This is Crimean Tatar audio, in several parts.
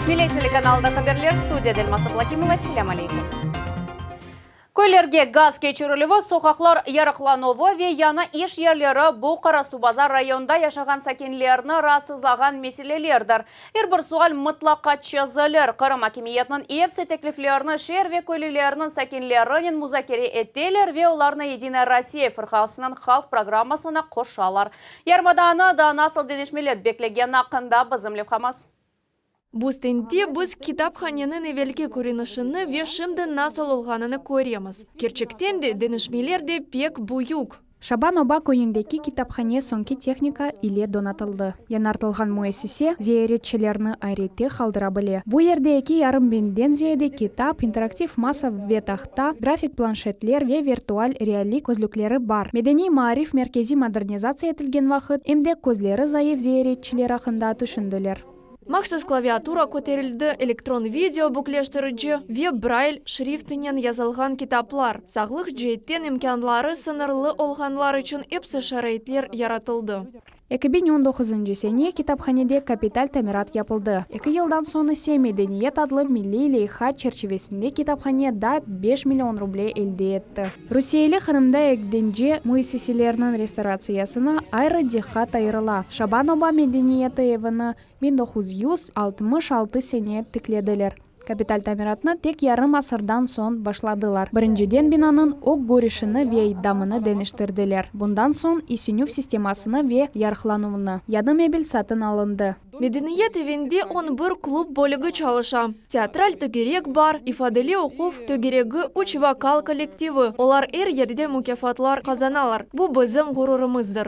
Millet telekanalında haberler, studiyada Elmaz Ablakimova. Selâm aleykum. Köylerge gaz keçirilüvi, soqaqlar yarıqlanuvı ve yañı iş yerleri bu Qarasuvbazar rayonında yaşağan sakinlerni raatsızlağan meselelerdir. Er bir sual mıtlaqa çezilir. Qırım akimiyetiniñ epsi tekliflerini şeer ve köylüleriniñ sakinlerinen muzakere eteler ve olarnı Yedinaya Rossiya fırqasınıñ halq programmasına qoşalar. Yarımadanı daa nasıl deñişmeler beklegeni aqqında bizim levhamız. Bu stendte biz kitaphaneniñ evelki körünişini ve şimdi nasıl olğanını köremiz. Kerçekten de, deñişmeler de pek büyük. Şaban Oba köyündeki kitaphane soñki tehnika ile donatıldı. Yañartılğan müessise ziyaretçilerni ayrette qaldıra bile. Bu yerde eki yarım biñden ziyade kitap, interaktiv masa ve tahta, grafik planşetler ve virtual reallik közlükleri bar. Medeniy-maarif merkezi modernizatsiya etilgen vaqıt, em de közleri zayıf ziyaretçiler aqqında tüşündiler. Mahsus klaviatura köterildi, elektron video bükleştirici ve Brayl şriftinen yazılğan kitaplar, sağlıq ceetten imkânları sıñırlı olğanlar içün epsi şaraitler yaratıldı. 2019-ncı sene kitaphanede kapital tamirat yapıldı, eki yıldan soñ ise Medeniyet adlı milliy leyha çerçivesinde kitaphane daa beş million ruble elde etti. Rusiyeli Qırımda eglence müessiseleriniñ restoratsiyasına ayrı diqqat ayırıla. Şaban oba medeniyeti evini 1966 sene tiklediler. Kapital tamiratnı tek yarım asırdan soñ başladılar. Birinciden binanıñ ög körüşini ve damını deñiştirdiler. Bundan soñ isinüv sistemasını ve yarıqlanuvnı. Yañı mebel satın alındı. Medeniyet evinde on bir klub bölügi çalışa. Teatral tögerek bar, ifadeli oquv tögeregi, üç vokal kollektivi, olar er yerde mukâfatlar qazanalar. Bu bizim ğururımızdır.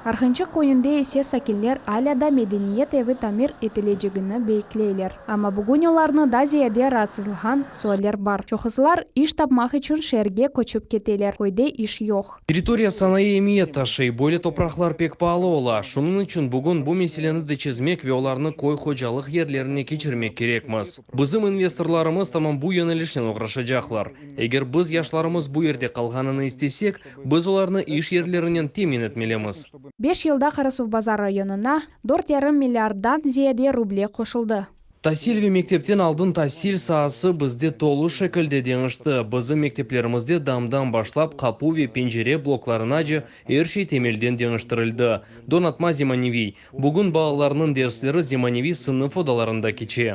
Arhınçıq köyünde ise sakinler alâ da medeniyet evi tamir etilecegini bekleyler. Amma bugün olarnı daa ziyade raatsızlağan sualler bar. Çoqusılar iş tapmaq içün şeerge köçip keteler, köyde iş yoq. Territoriya sanayı emiyet taşıy, böyle topraqlar pek paalı ola, şunıñ içün bugün bu meseleni de çezmek ve olarnı köy hocalıq yerlerine keçirmek kerekmiz. Bizim investorlarımız tamam bu yönelişnen oğraşacaqlar. Eger biz yaşlarımız bu yerde qalğanını istesek, biz olarnı iş yerlerinen temin etmelimiz. Beş yılda Qarasuvbazar rayonına dört yarım milliarddan ziyade ruble qoşuldı. Tasil ve mektepten aldın tasil saası bizde tolu şekilde deñişti. Bizim mekteplerimizde damdan başlap qapu ve pencere bloklarınace er şey temelden deñiştirildi. Donatma zemaneviy. Bugün balalarnıñ dersleri zemaneviy sınıf odalarında keçe.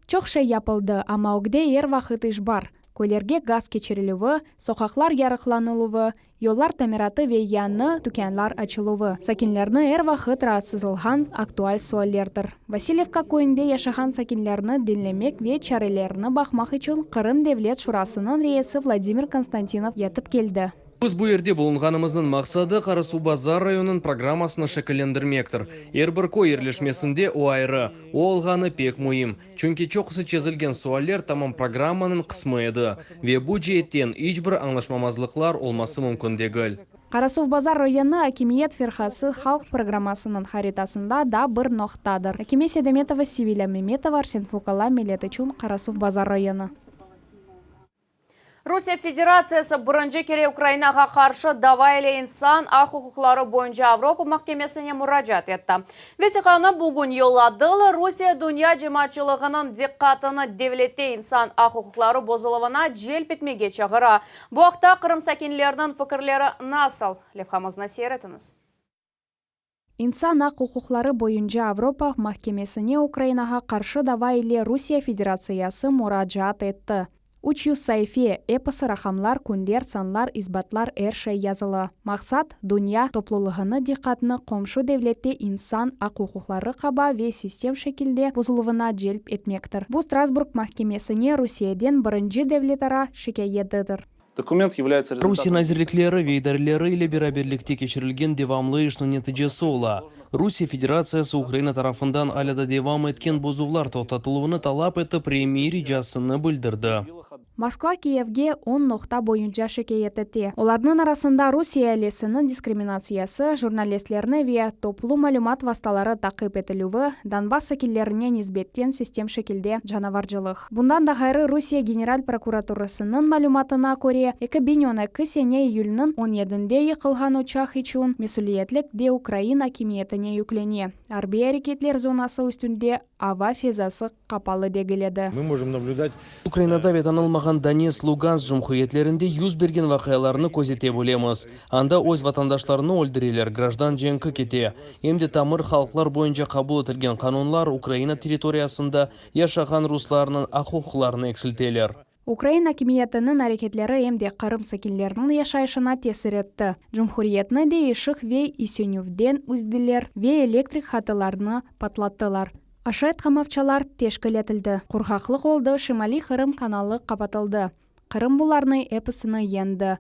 Çoq şey yapıldı, amma ögde er vaqıt iş bar. Köylerge gaz keçirilüvi, soqaqlar yarıqlanıluvı, yollar tamiratı ve yañı tükânlar açıluvı, sakinlerni er vaqıt raatsızlğan aktual suallerdir. Vasilyevka köyünde yaşağan sakinlerni diñlemek ve çarelerini baqmaq içün Qırım Devlet Şurasınıñ reisi Vladimir Konstantinov yetip keldi. Biz bu yerde bulunğanımıznıñ maqsadı Qarasuvbazar rayonınıñ programmasını şekillendirmektir. Er bir köy yerleşmesinde o ayrı, o olğanı pek müim, çünki çoqusı çezilgen sualler tamam programmanıñ qısmı edi ve bu ceetten iç bir añlaşmamazlıqlar olması mümkün degil. Qarasuvbazar rayonı akimiyet firqası halq programmasınıñ haritasında da bir noqtadır. Akime Sedametova, Sevilâ Memetova, Arsen Fokala, Millet içün, Qarasuvbazar rayonı. Rusiye Federatsiyası birinci kere Ukrainağa qarşı dava ile insan aq-uquqları boyunca Avropa mahkemesine muracaat etti. Vesiqanı bugün yolladılar. Rusiye dünya cemaatçılığınıñ diqqatını devlette insan aq-uquqları bozuluvına celp etmege çağıra. Bu aqta Qırım sakinleriniñ fikirleri nasıl? Levhamıznı seyir etiñiz. İnsan aq-uquqları boyunca Avropa mahkemesine Ukrainağa qarşı dava ile Rusiye Federatsiyası muracaat etti. 300 saife, episi raqamlar, künler, sanlar, isbatlar, er şey yazılı. Maqsat, dünya toplulığını diqqatını qomşu devlette insan aq-uquqları qaba ve sistem şekilde bozuluvına celp etmektir. Bu Strasburg mahkemesine Rusiyeden birinci devletara şikâyetidir. Dokument является Rusiye nazirlikleri ve idareleri ile beraberlikte keçirilgen devamlı işniñ neticesi ola. Rusiye Federatsiyası Ukraina tarafından alâ da devam etken bozuvlar toqtatıluvını talap etip remiy ricasını bildirdi. Moskva Kiyevge on noqta boyunca şikâyet ete. Olarnıñ arasında Rusiye ealisiniñ diskriminatsiyası, jurnalistlerni ve toplu malümat vastaları taqip etilüvi, Donbass sakinlerine nisbetten sistem şekilde canavarcılıq. Bundan da ğayrı, Rusiye General prokuraturasınıñ malümatına köre, 2012 sene iyülniñ on yedinde yıqılğan uçaq içün mesüliyetlik de ukrain akimiyetine yüklene, arbiy areketler zonası üstünde ava fezası qapalı degil edi. Mı mojım nablüdat. Ukrainada ve tanılmağan Donetsk, Lugansk cumhuriyetlerinde 100 bergen vaqialarnı közete bilemiz. Anda öz vatandaşlarını öldüreler, grajdan cenki kete. Em de tamır halqlar boyunca qabul etilgen qanunlar Ukraina territoriyasında yaşağan ruslarnıñ aq-uquqlarını eksilteler. Ukrain akimiyetiniñ areketleri em de Qırım sakinleriniñ yaşayışına tesir etti. Cumhuriyetni de ışıq ve isenüvden üzdiler ve elektrik hatılarını patlattılar. Aşayt qamavçalar teşkil etildi. Qurğaqlıq oldı, Şimaliy Qırım kanalı qapatıldı. Qırım bularnı episini yeñdi.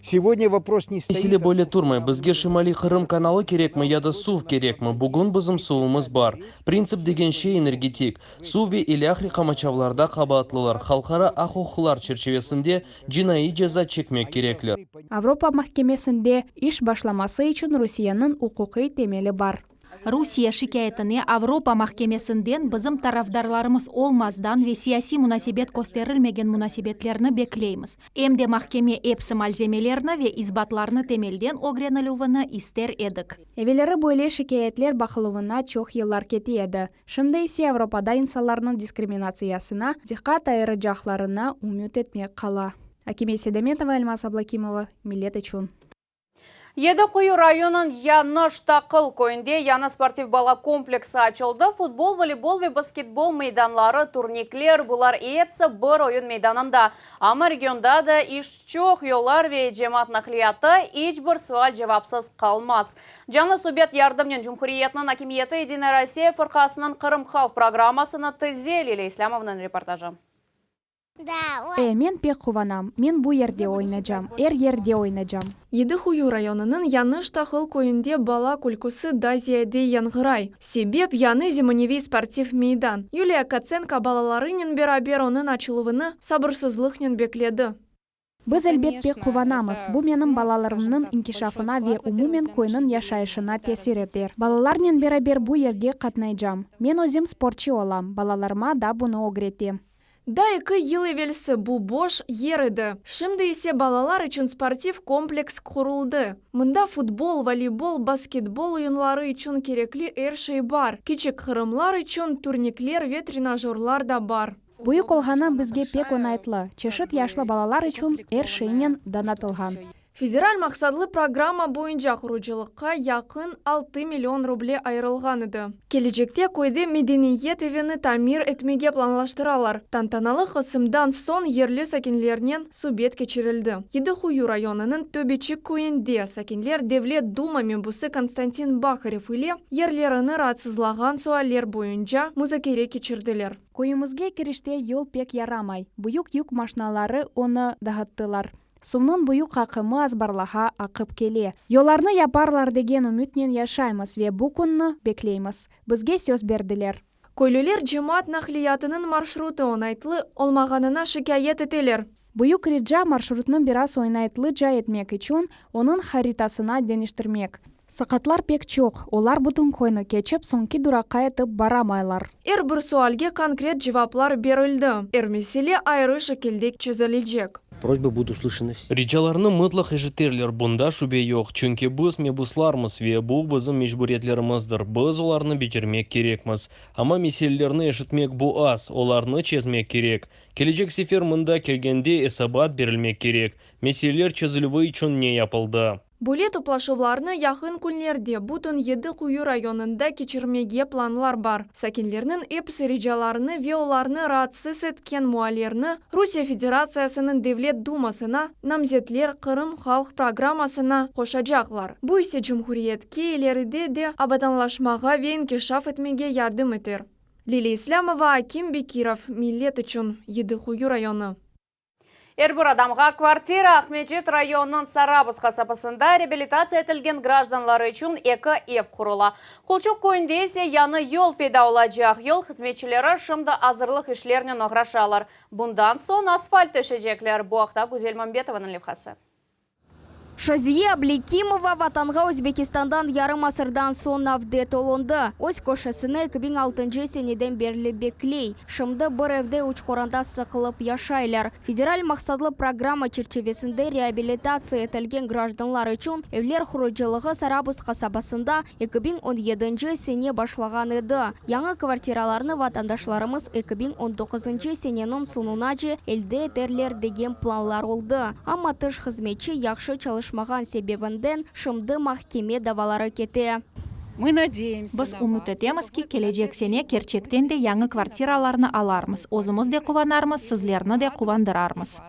Сегодня вопрос не стоит. Mesele böyle turmay. Bizge Şimaliy Qırım kanalı kerekmi ya da suv kerekmi? Bugün bizim suvumız bar. Printsip degen şey energetik. Suv ve ilâhre qamaçavlarda qabaatlılar halqara aq-uquqlar çerçivesinde cinaiy ceza çekmek kerekler. Avropa mahkemesinde iş başlaması içün Rusiyeniñ uquqiy temeli bar. Rusiye şikâyetine Avropa mahkemesinden bizim tarafdarlarımız olmazdan ve siyasiy munasebet kösterilmegen munasebetlerni bekleymiz. Em de mahkeme epsi malzemelerni ve isbatlarnı temelden ögrenilüvini ister edik. Evelleri böyle şikâyetler baqıluvına çoq yıllar kete edi. Şimdi ise Avropada insanlarnıñ diskriminatsiyasına diqqat ayıracaqlarına ümüt etmek qala. Akime Sedametova, Elmaz Ablakimova, Millet içün. Yedi Quyu rayonınıñ Yañı Taqıl köyünde yañı sportiv bala kompleksi açıldı. Futbol, voleybol ve basketbol meydanları, turnikler, bular episi bir oyun meydanında. Amma regionda da iş çoq, yollar ve cemaat naqliyatı iç bir sual cevapsız qalmaz. Canlı subet yardımnen Cumhuriyetniñ akimiyeti Yedinaya Rossiya fırqasınıñ Qırım halq programmasını tize Lilya İslâmovanıñ reportajı. E, men pek quvanam. Men bu yerde oynaycam. Er yerde oynaycam. Yedi Quyu rayonınıñ Yañı Taqıl köyünde bala külküsi daa ziyade yañğıray. Sebep yañı zemaneviy sportiv meydan. Yuliya Katsenko balalarınen beraber onıñ açıluvını sabırsızlıqnen bekledi. Biz elbet pek quvanamız. Bu menim balalarımnıñ inkişafına ve umumen köyniñ yaşayışına tesir eter. Balalarnen beraber bu yerge qatnaycam. Men özüm sportçı olam. Balalarıma da bunı ögretem. Daa 2 yıl evelsi bu boş yer edi. Şimdi ise balalar içün sportiv kompleks quruldı. Mında futbol, voleybol, basketbol oyunları içün kerekli er şey bar. Kiçik qırımlar içün turnikler ve trenajörlar da bar. Büyük olğanı bizge pek oñaytlı. Çeşit yaşlı balalar içün er şeynen donatılğan. Federal maqsatlı programma boyunca qurucılıqqa yaqın 6 million ruble ayırılğan edi. Kelecekte köyde medeniyet evini tamir etmege planlaştıralar. Tantanalı qısımdan soñ yerli sakinlernen subet keçirildi. Yedi Quyu rayonınıñ Töbeçik köyünde sakinler Devlet Duma mebusı Konstantin Baharev ile yerlerini raatsızlağan sualler boyunca muzakere keçirdiler. Köyümizge kirişte yol pek yaramay. Büyük yük maşinaları onı dağıttılar. Suvnıñ büyük aqımı azbarlarğa aqıp kele. Yollarnı yaparlar degen ümütnen yaşaymız ve bu künni bekleymiz. Bizge söz berdiler. Köylüler cemaat naqliyatınıñ marşrutı oñaytlı olmağanına şikâyet eteler. Büyük rica marşrutnı biraz oñaytlıca etmek içün onıñ haritasına deñiştirmek. Saqatlar pek çoq. Olar bütün köyni keçip soñki duraqqa yetip baramaylar. Er bir sualge konkret cevaplar berildi. Er mesele ayrı şekilde çezilecek. Просьбы будут услышаны все. Ricalarnı mıtlaq eşiterler, bunda şübe yoq. Çünki biz mebuslarmız ve bu bizim mecburiyetlerimizdir. Biz olarnı becermek kerekmiz. Amma meselelerni eşitmek bu az, olarnı çezmek kerek. Kelecek sefer mında kelgende esabat berilmek kerek. Meseleler çezilüvi içün ne yapıldı? Böyle toplaşuvlarnı yaqın künlerde bütün Yedi Quyu rayonında keçirmege planlar bar. Sakinlerniñ episi ricalarını ve olarnı raatsız etken muallerni Rusiye Federatsiyasınıñ Devlet Dumasına namzetler Qırım halq programmasına qoşacaqlar. Bu ise cumhuriyetke ileride de abadanlaşmağa ve inkişaf etmege yardım eter. Liliya İslâmova, Akim Bekirov, Millet içün, Yedi Quyu rayonı. Er bir adamğa kvartira Aqmescit rayonınıñ Sarabuz qasabasında reabilitatsiya etilgen grajdanlar içün eki ev qurula. Qulçuq köyünde ise yañı yol peyda olacaq. Yol hızmetçileri şimdi azırlıq işlerinen oğraşalar. Bundan soñ asfalt töşecekler. Bu aqta Güzel Mambetovanıñ levhası. Şaziye Ablekimova Vatanğa Özbekistandan yarım asırdan soñ avdet olundı. Öz köşesini 2006 seneden berli bekley. Şimdi bir evde üç qoranta sıqılıp yaşaylar. Federal maqsatlı programma çerçivesinde reabilitatsiya etilgen grajdanlar içün evler qurucılığı Sarabuz qasabasında 2017 sene başlağan edi. Yañı kvartiralarnı vatandaşlarımız 2019 seneniñ soñunace elde eterler degen planlar oldı. Amma tış hızmetçi yahşı çalışmağan sebebinden şimdi mahkeme davaları kete. Мы надеемся Biz ümüt etemiz ki, kelecek sene kerçekten de yañı kvartiralarnı alarmız. Özümiz de quvanarmız, sizlerni de quvandırarmız.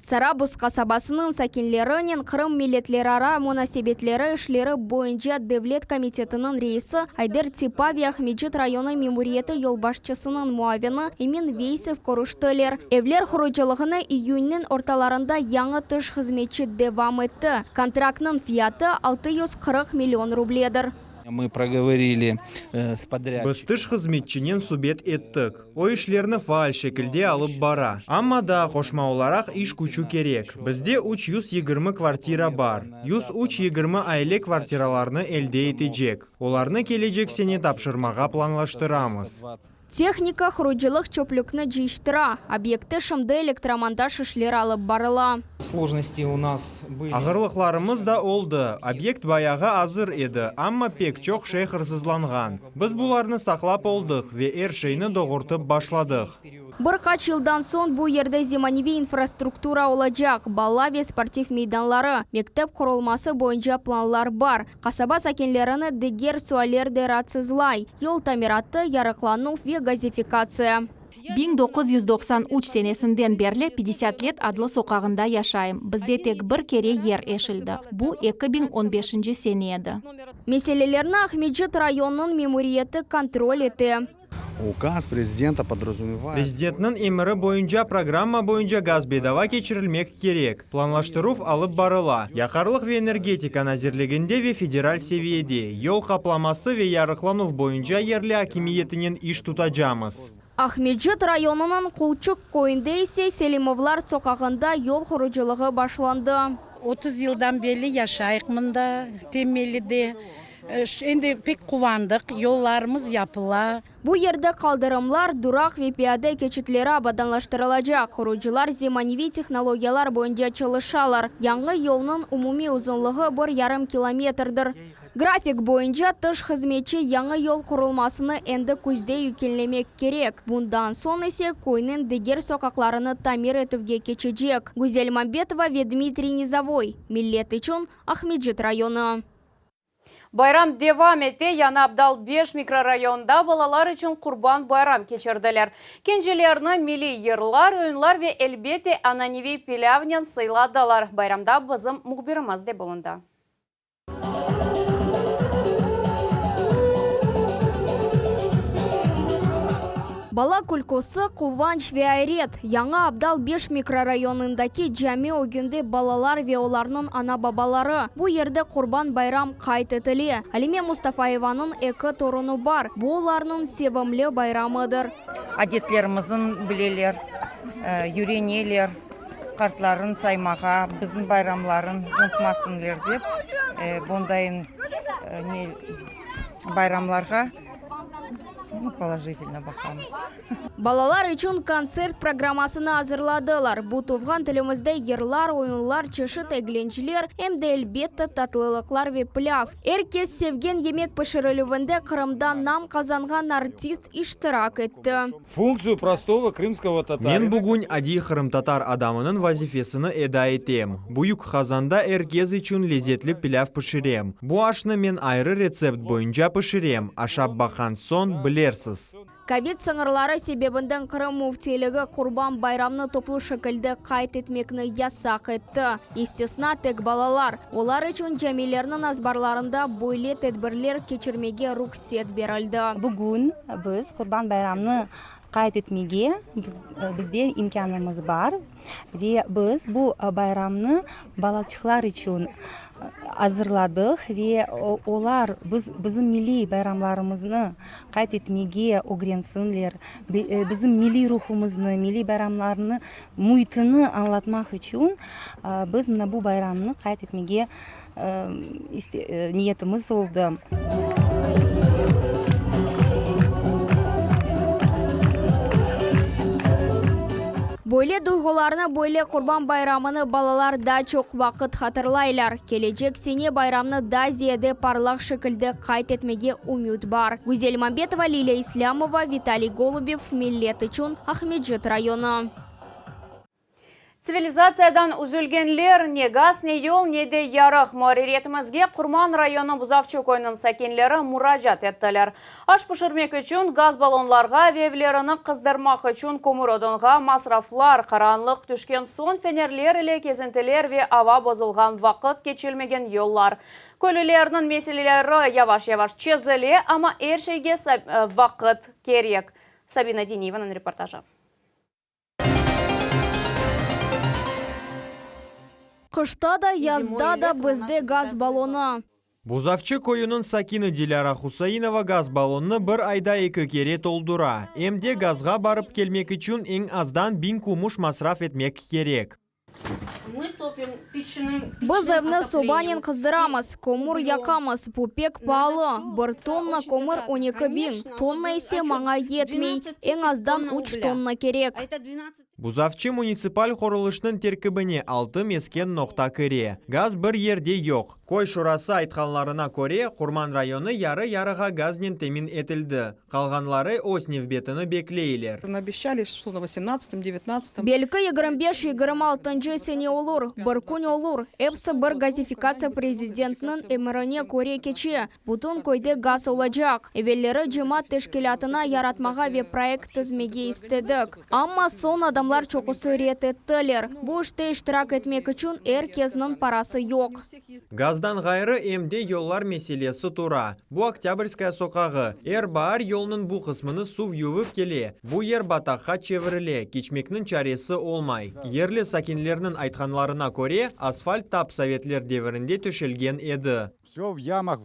Sarabuz qasabasınıñ sakinlerinen Qırım milletlerara munasebetleri işleri boyunca devlet komitetiniñ reisi Ayder Tippa ve Aqmescit rayonı memuriyeti yolbaşçısınıñ muavini Emin Veysov körüştiler. Evler qurucılığını iyünniñ ortalarında yañı tış hızmetçi devam etti. Kontraktnıñ fiyatı 640 million rubledir. Мы проговорили э, с подрядчиком. Biz tış hızmetçinen subet ettik. O işlerni faal şekilde alıp bara. Amma daa qoşma olaraq iş küçü kerek. Bizde 320 kvartira bar. 103-20 aile kvartiralarnı elde etecek. Olarnı kelecek sene tapşırmağa planlaştıramız. Tehnika qurucılıq çöplükni cıyıştıra. Obyektte şimdi elektromontaj işleri alıp barıla. Сложности у нас были. Ağırlıqlarımız da oldı. Obyekt bayağı azır edi, amma pek çoq şey hırsızlanğan. Biz bularnı saqlap oldıq ve er şeyni doğurtıp başladıq. Bir qaç yıldan soñ bu yerde zemaneviy infrastruktura olacaq. Bala ve sportiv meydanları, mektep qurulması boyunca planlar bar. Qasaba sakinlerini diger sualler de raatsızlay. Yol tamiratı, yarıqlanuv ve gazifikatsiya. 1993 senesinden berli 50 let adlı soqağında yaşayım. Bizde tek bir kere yer eşildi. Bu 2015 sene edi. Meselelerni Aqmescit rayonınıñ memuriyeti kontrol ete. Указ президента подразумевает... Prezidentniñ emiri boyunca programma boyunca gaz bedava keçirilmek kerek. Planlaştıruv alıp barıla. Yaqarlıq ve energetika nazirliginde ve federal seviyede yol qaplaması ve yarıqlanuv boyunca yerli akimiyetinen iş tutacamız. Aqmescit rayonınıñ Qulçuq köyünde ise Selimovlar soqağında yol qurucılığı başlandı. 30 yıldan berli yaşayıq mında Temelide. Endi pek quvandıq, yollarımız yapıla. Bu yerde qaldırımlar, duraq ve piyade keçitleri abadanlaştırılacaq. Qurucılar zemaneviy tehnologiyalar boyunca çalışalar. Yañı yolnıñ umumiy uzunlığı 1,5 kilometrdir. Grafik boyunca tış hızmetçi yañı yol qurulmasını endi küzde yekünlemek kerek. Bundan soñ ise köyniñ diger soqaqlarını tamir etüvge keçecek. Güzel Mambetova ve Dmitriy Nizovoy. Millet içün Aqmescit rayonı. Bayram devam ete. Yañı Abdal 5 mikrorayonda balalar içün Qurban bayram keçirdiler. Kencelerni milliy yırlar, oyunlar ve elbette ananeviy pilâvnen sıyladılar. Bayramda bizim mühbirimiz de bulundı. Bala külküsi, quvanç ve ayret. Yañı Abdal 5 mikrorayonındaki cami ögünde balalar ve olarnıñ ana-babaları. Bu yerde Qurban bayram qayd etile. Alime Mustafayevanıñ eki torunı bar. Bu olarnıñ sevimli bayramıdır. Adetlerimizni bileler, öğreneler, qartlarnı saymağa, bizim bayramlarnı unutmasınlar dep, bundayın bayramlarğa положительно baqamız. Balalar içün kontsert programmasını azırladılar. Bu tuvğan tilimizde yırlar, oyunlar, çeşit eglenceler, em de elbette tatlılıqlar ve pilâv. Er kes sevgen yemek pişirilüvinde Qırımda nam qazanğan artist iştirak etti. Функцию простого крымского татарина. Men bugün adiy qırımtatar adamınıñ vazifesini eda etem. Büyük qazanda er kes içün lezetli pilâv pişirem. Bu aşnı men ayrı retsept boyunca pişirem. Aşap baqqan soñ bilersiz. Kovid sıñırları sebebinden Qırım müftiyligi Qurban bayramnı toplu şekilde qayd etmekni yasaq etti. İstisna tek balalar. Olar içün camilerniñ azbarlarında böyle tedbirler keçirmege ruhset berildi. Bugün biz Qurban bayramnı. qayd etmege bizde imkânımız bar ve biz bu bayramnı balaçıqlar içün azırladıq ve olar biz bizim milliy bayramlarımıznı qayd etmege ögrensinler, bizim milliy ruhumıznı, milliy bayramlarnı müitini añlatmaq içün biz mına bu bayramnı qayd etmege niyetimiz oldı. Böyle duyğularnı, böyle Qurban bayramını balalar daa çoq vaqıt hatırlaylar. Kelecek sene bayramnı daa ziyade parlaq şekilde qayd etmege ümüt bar. Güzel Mambetova, Lilâ İslâmova, Vitaliy Golubev, Millet içün, Aqmescit rayonı. Tsivilizatsiyadan üzülgenler, ne gaz, ne yol, ne de yarıq. Muarririyetimizge Qurman rayonı Buzavçı köyüniñ sakinleri muracaat ettiler. Aş pişirmek içün gaz ballonlarğa ve evlerini qızdırmaq içün kömür odunğa masraflar, qaranlıq tüşken soñ fenerler ile kezintiler ve ava bozulğan vaqıt keçilmegen yollar. Köylülerniñ meseleleri yavaş-yavaş çezile, amma er şeyge vaqıt kerek. Sabina Diniyevanıñ reportajı. Qışta da, yazda da bizde gaz ballonı. Buzavçı köyüniñ sakini Dilâra Husainova gaz ballonını bir ayda eki kere toldura. Em de gazğa barıp kelmek içün eñ azdan biñ kümüş masraf etmek kerek. Biz evni sobanen qızdıramız, kömür yaqamız, bu pek paalı, bir tonna kömür on eki biñ, tonna ise maña yetmey, eñ azdan üç tonna kerek. Buzavçı munitsipal qurulışnıñ terkibine altı mesken noqta kire. Gaz bir yerde yoq. Köy şurası aytqanlarına köre, Qurman rayonı yarı-yarığa gaznen temin etildi. Qalğanları öz nevbetini bekleyler. Belki 25, 26-ncı sene olur, bir kün olur, episi bir gazifikatsiya prezidentniñ emirine köre keçe, bütün köyde gaz olacaq. Evelleri cemaat teşkilâtını yaratmağa ve proyekt tizmege istedik. Amma soñ adamlar çoqusı red ettiler. Bu işte iştirak etmek içün er kesniñ parası yoq. Gazdan ğayrı em de yollar meselesi tura. Bu Oktâbrskaya soqağı. Er baar yolnıñ bu qısmını suv yuvıp kele. Bu yer bataqqa çevirile, keçmekniñ çaresi olmay. Yerli sakinlerniñ aytqanlarına köre, asfalt tap sovetler devirinde töşelgen edi. Vsё v ямах,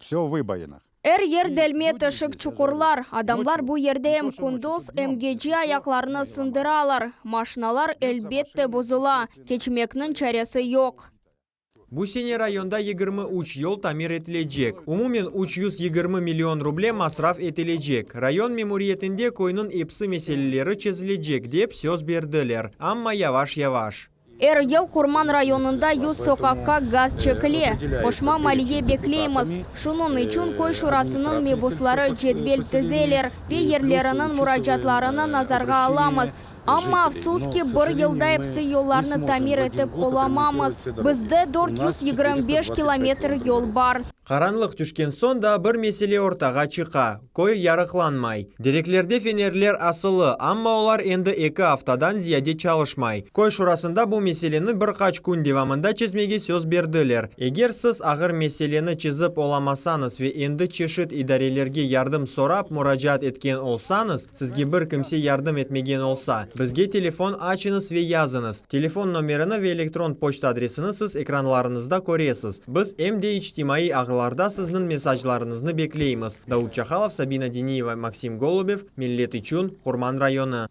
vsё v выбоинах. Er yer delme teşik çuqurlar. Adamlar bu yerde em kündüz, em gece ayaqlarını sındıralar. Maşinalar, elbette, bozula. Keçmekniñ çaresi yoq. Bu sene rayonda 23 yol tamir etilecek. Umumen 320 million ruble masraf etilecek. Rayon memuriyetinde köyniñ episi meseleleri çezilecek, dep söz berdiler. Amma yavaş-yavaş. Er yıl Qurman rayonında 100 soqaqqa gaz çekile. Qoşma maliye bekleymiz. Şunıñ içün köy şurasınıñ mebusları cedvel tizeler ve yerleriniñ muracaatlarını nazarğa alamız. Amma, afsus ki, bir yılda episi yollarnı tamir etip olamamız. Bizde 425 kilometr yol bar. Qaranlıq tüşken soñ da bir mesele ortağa çıqa, köy yarıqlanmay. Direklerde fenerler asılı, amma olar endi eki aftadan ziyade çalışmay. Köy şurasında bu meseleni bir qaç kün devamında çezmege söz berdiler. Eger siz ağır meseleni çezip olamasañız ve endi çeşit idarelerge yardım sorap muracaat etken olsañız, sizge bir kimse yardım etmegen olsa, bizge telefon açıñız ve yazıñız. Telefon nomerini ve elektron poçta adresini siz ekranlarıñızda köresiz. Biz em de içtimaiy ağlarda sizniñ mesaclarıñıznı bekleymiz. Davut Çahalov, Sabina Diniyeva, Maksim Golubev, Millet içün, Qurman rayonı.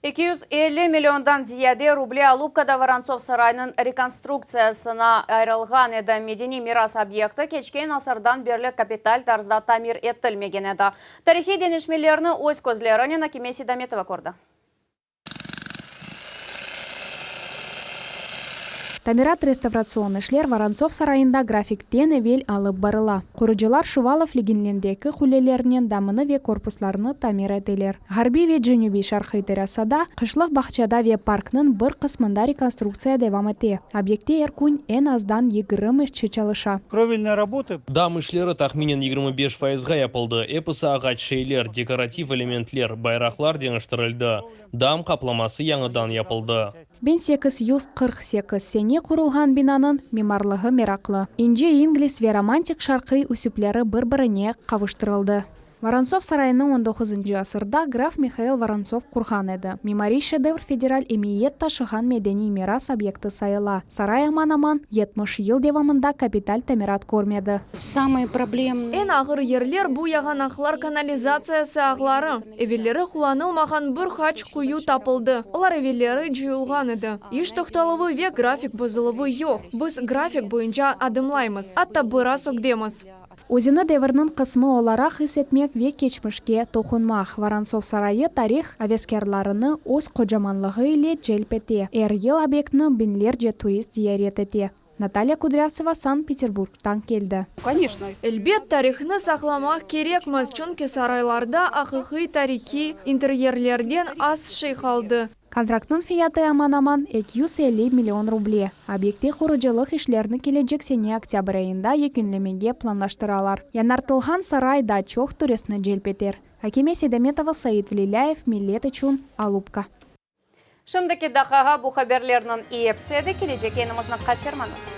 250 milliondan ziyade ruble Alupkada Vorontsov sarayınıñ rekonstruktsiyasına ayırılğan edi. Medeniy miras obyekti keçken asırdan berli kapital tarzda tamir etilmegen edi. Tarihiy deñişmelerni öz közlerinen Akime Seydametova kördi. Tamirat-restavratsion işler Vorontsov sarayında grafikten evel alıp barıla. Qurucılar Şuvalov liginlindeki qullelerniñ damını ve korpuslarını tamir eteler. Ğarbiy ve cenübiy-şarqiy terasada, qışlıq bağçada ve parknıñ bir qısmında rekonstruktsiya devam ete. Obyektte er kün eñ azdan 20 işçi çalışa. Кровельные работы. Dam işleri tahminen 25 fayızğa yapıldı, episi ağaç şeyler, dekorativ elementler, bayraqlar deñiştirildi, dam qaplaması yañıdan yapıldı. 1848 sene qurulğan binanıñ mimarlığı meraqlı. İnce ingliz ve romantik şarqiy üsüpleri bir-birine qavuştırıldı. Vorontsov sarayını on doquzıncı asırda graf Mihail Vorontsov qurğan edi. Mimariy şedevr federal emiyet taşığan medeniy miras obyekti sayıla. Saray aman-aman 70 yıl devamında kapital tamirat körmedi. Samıye problemnıye. Eñ ağır yerler bu yağanaqlar kanalizatsiyası ağları. Evelleri qullanılmağan bir qaç quyu tapıldı, olar evelleri cıyılğan edi. İş toqtaluvı ve grafik bozuluvı yoq, biz grafik boyunca adımlaymız, atta biraz ögdemiz. Özüni devirniñ qısmı olaraq is etmek ve keçmişke toqunmaq, Vorontsov sarayı tarih aveskârlarını öz qocamanlığı ile celp ete. Er yıl obyektni biñlerce turist ziyaret ete. Natalya Kudrâvtseva Sankt-Peterburgdan keldi. Elbet, tarihnı saqlamaq kerekmiz, çünki saraylarda aqiqiy tarihiy interyerlerden az şey qaldı. Kontraktnıñ fiyatı aman-aman 250 million ruble. Obyektte qurucılıq işlerini kelecek sene oktâbr ayında yekünlemege planlaştıralar. Yañartılğan saray da çoq turistni celp eter. Akime Seydametova, Said Velilâyev, Millet içün, Alupka. Şimdiki daqqağa bu haberlerniñ episi edi, kelecek yayınımıznı qaçırmañız.